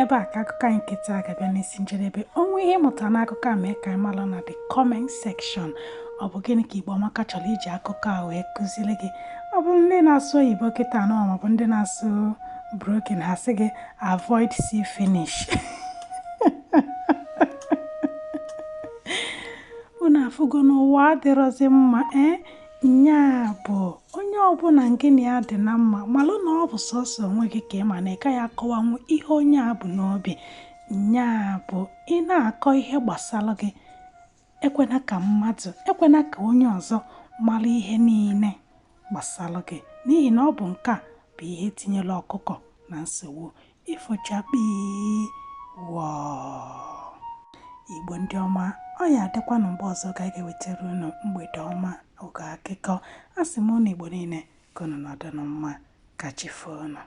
Ebe a ka akụkọ anyị nke taa ga-abịa n'isi njedebe. O nwee ihe ị mụtara n'akụkọ a, mee ka anyị mara na the comment section. Ọ bụ gịnị ka Igbo Amaka chọrọ iji akụkọ a wee kụziri gị? Ọ bụrụ ndị na-asụ oyibo kịta anọ, maọbụ ndị na-asụ broken, ha sị gị avoid see finish. Unu afụgo n'ụwa adịrọzi mma. Ee, nya bụ onye ọbụla gị na ya dị na mma, malụ na ọ bụ sọsọ onwe gị ka ị ma na ị gaghị akọwanwu ihe onye a bụ n'obi. Nya bụ ị na-akọ ihe gbasara gị, ekwena ka mmadụ, ekwena ka onye ọzọ mara ihe niile gbasara gị, n'ihi na ọ bụ nke a bụ ihe tinyere ọkụkọ na nsogbu. Ifochakpi wọọ. Igbo ndị ọma, ọ ya adịkwanụ mgbe ọzọ ga ga-ewetara unu mgbede ọma oge akụkọ. A sị m unu Igbo niile ka unu nọdụ mma, ka chi foo unu.